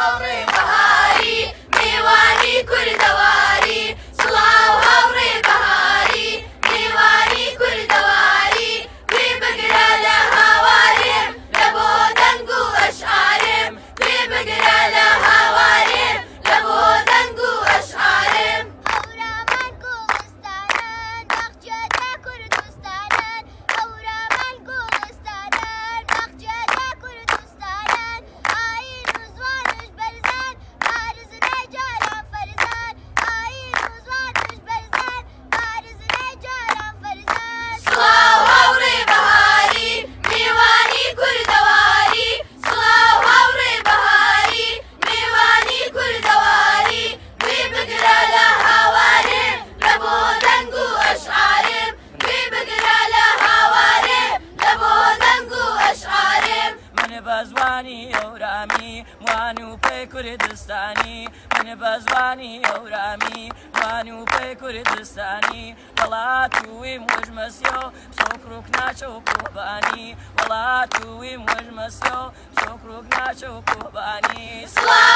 هاوڕێ بەهاری، میوانی کوردەواری. سڵاو هاوڕێ بەهاری، میوانی کوردەواری. گوێ بگرە لە هاوارێم، لە بۆ دەنگ و ئەشعارێم. گوێ بگرە لە هاوارێم، لە بۆ دەنگ و ئەشعارێم. هەورامان گوڵستانان، باخچەتە کوردستانان. هەورامان گوڵستانان، باخچەتە کوردستانان. ئایین و زوانش بەرزان، بارزنە جاران فەرزان. ئایین و زوانش بەرزان، بارزنە جاران فەرزان. سڵاو هاوڕێ بەهاری، میوانی کوردەواری. سڵاو هاوڕێ بەهاری، میوانی کوردەواری. گوێ بگرە لە هاوارێم، لە بۆ دەنگ و ئەشعارێم. گوێ بگرە لە هاوارێم، لە بۆ دەنگ و ئەشعارێم. من بە زوانی هەورامی موان و پێ کوردستانی. من بە زوانی هەورامی موان و پێ کوردستانی. وڵاتویم وژمەسیۆ سۆکروک ناچە و کوبانی. وڵاتویم وژمەسیۆ سۆکروک ناچە و کوبانی. سڵاو.